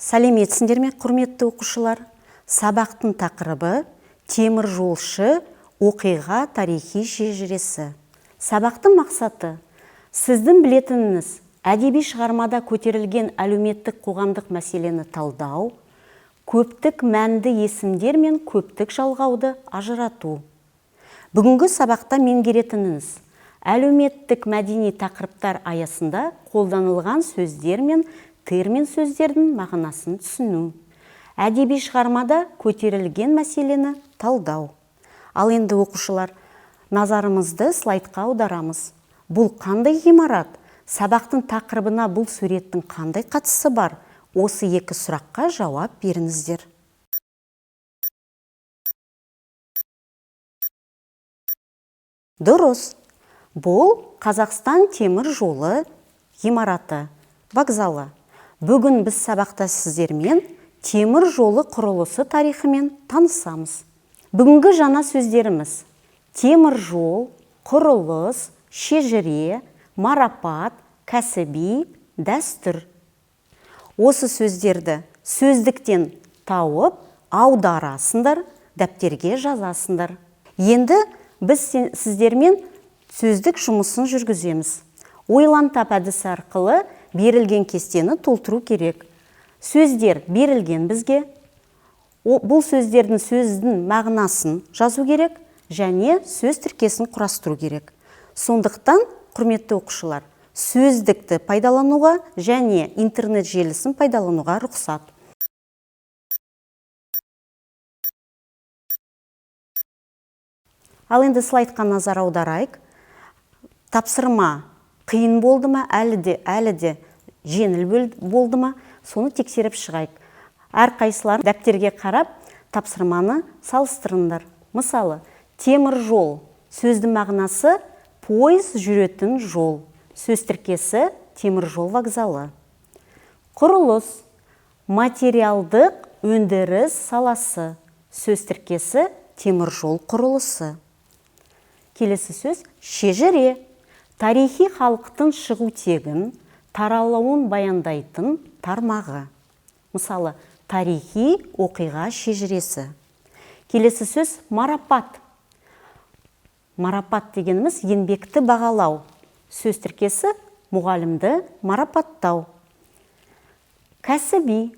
Сәлеметсіңдер ме, құрметті оқушылар? Сабақтың тақырыбы теміржолшы оқиға тарихи шежіресі. Сабақтың мақсаты сіздің білетініңіз әдеби шығармада көтерілген әлеуметтік қоғамдық мәселені талдау, көптік мәнді есімдер мен көптік жалғауды ажырату. Бүгінгі сабақта меңгеретініңіз әлеуметтік мәдени тақырыптар аясында қолданылған сөздер мен термин сөздердің мағынасын түсіну. Әдеби шығармада көтерілген мәселені талдау. Ал енді оқушылар, назарымызды слайдқа аударамыз. Бұл қандай ғимарат? Сабақтың тақырыбына бұл суреттің қандай қатысы бар? Осы екі сұраққа жауап беріңіздер. Дұрыс. Бұл Қазақстан темір жолы ғимараты, вокзалы. Бүгін біз сабақта сіздермен темір жолы құрылысы тарихымен танысамыз. Бүгінгі жаңа сөздеріміз: темір жол, құрылыс, шежіре, марапат, кәсіби, дәстүр. Осы сөздерді сөздіктен тауып, аударасыңдар, дәптерге жазасыңдар. Енді біз сіздермен сөздік жұмысын жүргіземіз. Ойлан тап әдісі арқылы берілген кестені толтыру керек. Сөздер берілген бізге. Бұл сөздердің сөздің мағынасын жазу керек және сөз тіркесін құрастыру керек. Сондықтан, құрметті оқушылар, сөздікті пайдалануға және интернет желісін пайдалануға рұқсат. Ал енді слайдқа назар аударайық. Тапсырма қиын болды ма, әлі де жеңіл болды ма, соны тексеріп шығайық. Әрқайсылары дәптерге қарап, тапсырманы салыстырыңдар. Мысалы, темір жол сөздің мағынасы пойыз жүретін жол. Сөз тіркесі темір жол вокзалы. Құрылыс материалдық өндіріс саласы. Сөз тіркесі темір жол құрылысы. Келесі сөз шежіре. Тарихи халықтың шығу тегін, таралуын баяндайтын тармағы. Мысалы, тарихи оқиға шежіресі. Келесі сөз марапат. Марапат дегеніміз еңбекті бағалау. Сөз тіркесі мұғалімді марапаттау. Кәсіби.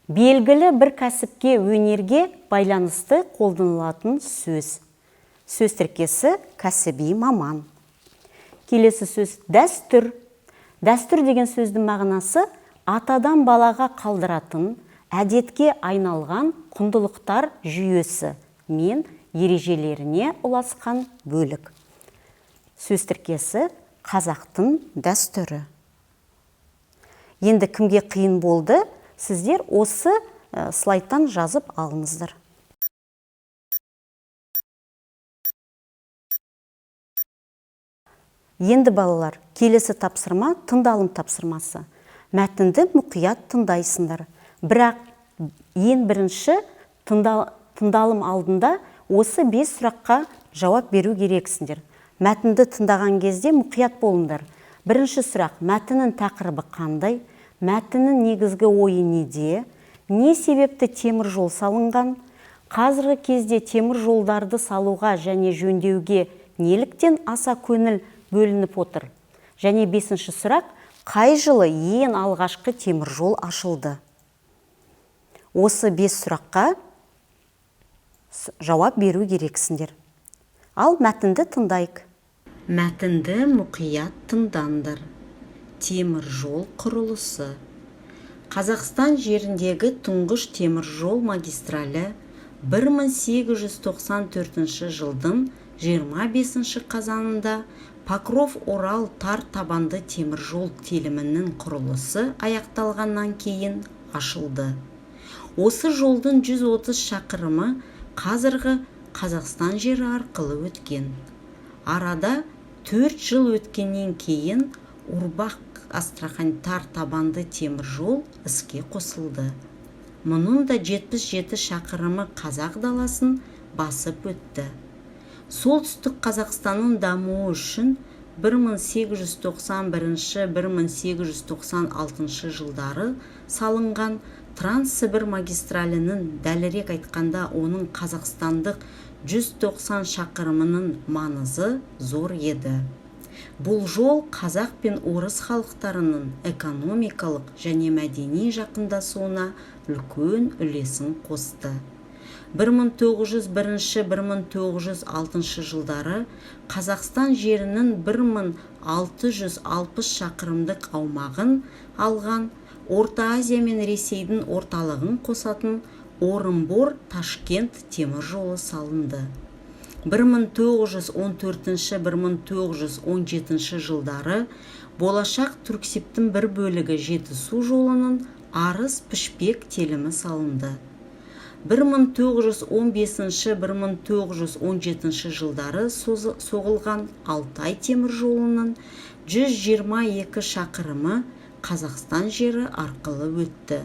Белгілі бір кәсіпке, өнерге байланысты қолданылатын сөз. Сөз тіркесі кәсіби маман. Келесі сөз дәстүр. Дәстүр деген сөздің мағынасы атадан балаға қалдыратын, әдетке айналған құндылықтар жүйесі мен ережелеріне ұласқан бөлік. Сөз тіркесі қазақтың дәстүрі. Енді кімге қиын болды, сіздер осы слайдтан жазып алыңыздар. Енді балалар, келесі тапсырма тыңдалым тапсырмасы. Мәтінді мұқият тыңдайсыңдар. Бірақ ең бірінші тыңдалым алдында осы 5 сұраққа жауап беру керексіңдер. Мәтінді тыңдаған кезде мұқият болыңдар. Бірінші сұрақ, мәтіннің тақырыбы қандай? Мәтіннің негізгі ойы неде? Не себепті темір жол салынған? Қазіргі кезде темір жолдарды салуға және жөндеуге неліктен аса көңіл бөлініп отыр? Және бесінші сұрақ, қай жылы ең алғашқы темір жол ашылды? Осы 5 сұраққа жауап беру керексіңдер. Ал мәтінді тыңдайық. Мәтінді мұқият тыңдаңдар. Темір жол құрылысы. Қазақстан жеріндегі тұңғыш темір жол магистралі 1894 жылдың 25 қазанында Покров-Орал тар табанды темір жол телімінің құрылысы аяқталғаннан кейін ашылды. Осы жолдың 130 шақырымы қазіргі Қазақстан жері арқылы өткен. Арада 4 жыл өткеннен кейін Урбах-Астрахань тар табанды темір жол іске қосылды. Мұның да 77 шақырымы қазақ даласын басып өтті. Солтүстік Қазақстанның дамуы үшін 1891-1896 жылдары салынған Транссібір магистралінің, дәлірек айтқанда, оның қазақстандық 190 шақырымының маңызы зор еді. Бұл жол қазақ пен орыс халықтарының экономикалық және мәдени жақындасуына үлкен үлесін қосты. 1901-1906 жылдары Қазақстан жерінің 1660 шақырымдық аумағын алған Орта Азия мен Ресейдің орталығын қосатын Орынбор-Ташкент темір жолы салынды. 1914-1917 жылдары болашақ Түрксібтің бір бөлігі Жетісу жолының Арыс-Пішпек телімі салынды. 1915-1917 жылдары соғылған Алтай темір жолының 122 шақырымы Қазақстан жері арқылы өтті.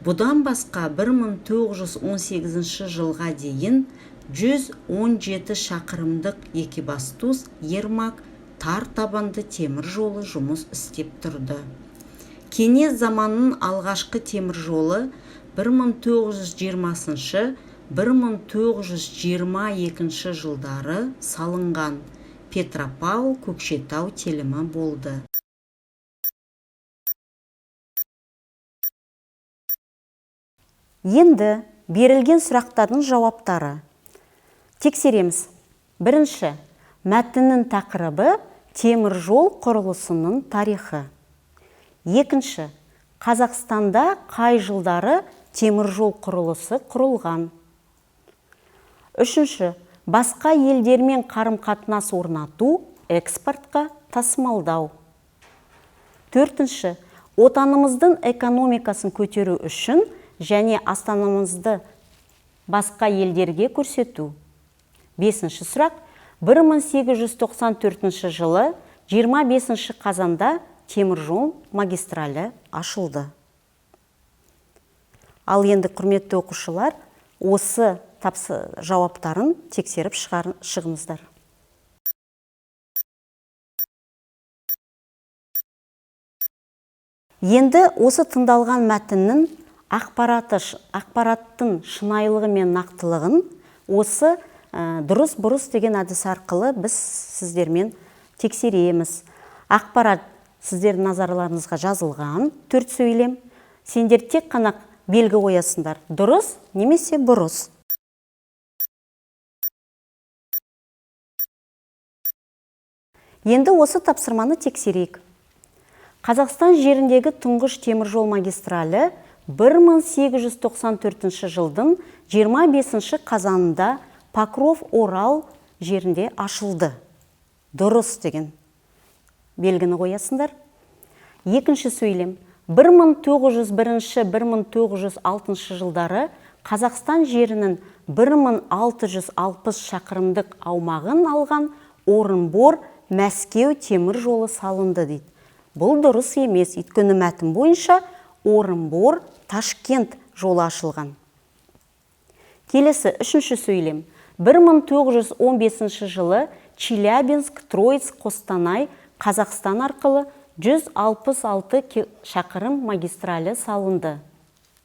Бұдан басқа 1918 жылға дейін 117 шақырымдық Екібастұз Ермак тар табанды темір жолы жұмыс істеп тұрды. Кеңес заманының алғашқы темір жолы 1920-1922 жылдары салынған Петропавл Көкшетау телімі болды. Енді берілген сұрақтардың жауаптары. Тексереміз. Бірінші, мәтіннің тақырыбы темір жол құрылысының тарихы. Екінші, Қазақстанда қай жылдары темір жол құрылысы құрылған? Үшінші, басқа елдермен қарым-қатынас орнату, экспортқа тасымалдау. Төртінші, отанымыздың экономикасын көтеру үшін және астанамызды басқа елдерге көрсету. Бесінші сұрақ, 1894 жылы 25 қазанда темір жол магистралі ашылды. Ал енді, құрметті оқушылар, осы жауаптарын тексеріп шығыңыздар. Енді осы тыңдалған мәтіннің ақпараттың шынайылығы мен нақтылығын осы дұрыс бұрыс деген әдіс арқылы біз сіздермен тексереміз. Ақпарат сіздердің назарларыңызға жазылған 4 сөйлем. Сендер тек қана белгі қоясыңдар. Дұрыс немесе бұрыс. Енді осы тапсырманы тексерейік. Қазақстан жеріндегі тұңғыш теміржол магистралі 1894 жылдың 25 қазанында Покров-Орал жерінде ашылды. Дұрыс деген белгіні қоясыңдар. Екінші сөйлем. 1901-1906 жылдары Қазақстан жерінің 1660 шақырымдық аумағын алған Орынбор Мәскеу темір жолы салынды дейді. Бұл дұрыс емес, өйткені мәтін бойынша Орынбор Ташкент жолы ашылған. Келесі үшінші сөйлем. 1915 жылы Челябинск, Троицк, Қостанай, Қазақстан арқылы 166 шақырым магистралі салынды.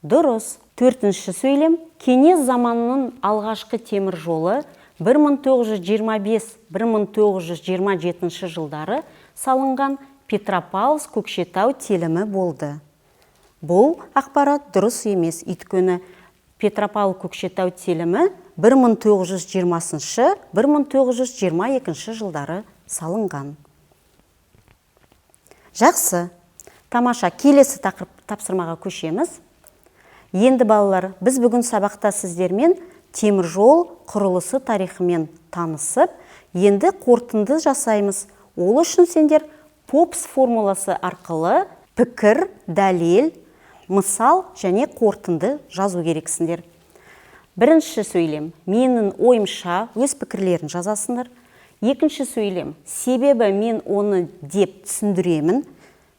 Дұрыс. Төртінші сөйлем. Кеңес заманының алғашқы темір жолы 1925-1927 жылдары салынған Петропавловск Көкшетау телімі болды. Бұл ақпарат дұрыс емес, өйткені Петропавл Көкшетау телімі 1920-1922 жылдары салынған. Жақсы, тамаша, келесі тапсырмаға көшеміз. Енді балалар, біз бүгін сабақта сіздермен темір жол құрылысы тарихымен танысып, енді қорытынды жасаймыз. Ол үшін сендер ПОПС формуласы арқылы пікір, дәлел, мысал және қорытынды жазу керексіңдер. Бірінші сөйлем, менің ойымша, өз пікірлерін жазасыңдар. Екінші сөйлем, себебі мен оны деп түсіндіремін,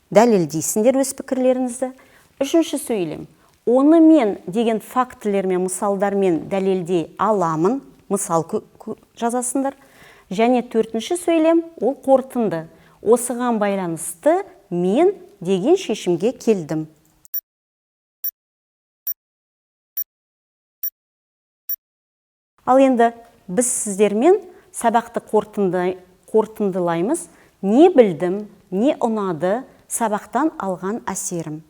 дәлелдейсіңдер өз пікірлеріңізді. Үшінші сөйлем, оны мен деген фактілермен, мысалдармен дәлелдей аламын, мысал жазасыңдар. Және төртінші сөйлем, ол қорытынды. Осыған байланысты мен деген шешімге келдім. Ал енді біз сіздермен сабақты қорытындылаймыз. Не білдім, не ұнады сабақтан алған әсерім.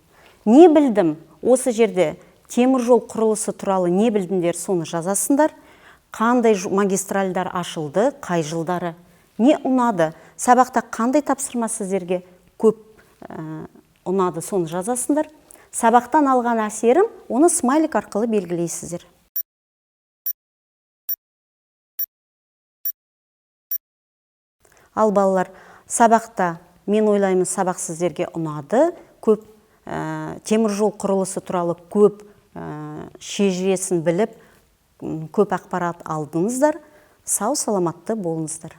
Не білдім? Осы жерде темір жол құрылысы туралы не білдіңдер, соны жазасыңдар. Қандай магистральдар ашылды, қай жылдары. Не ұнады? Сабақта қандай тапсырма сіздерге көп ұнады, соны жазасыңдар. Сабақтан алған әсерім, оны смайлик арқылы белгілейсіздер. Ал балалар, сабақта мен ойлаймын, сабақ сіздерге ұнады. Көп темір жол құрылысы туралы көп шежіресін біліп, көп ақпарат алдыңыздар. Сау саламатты болыңыздар.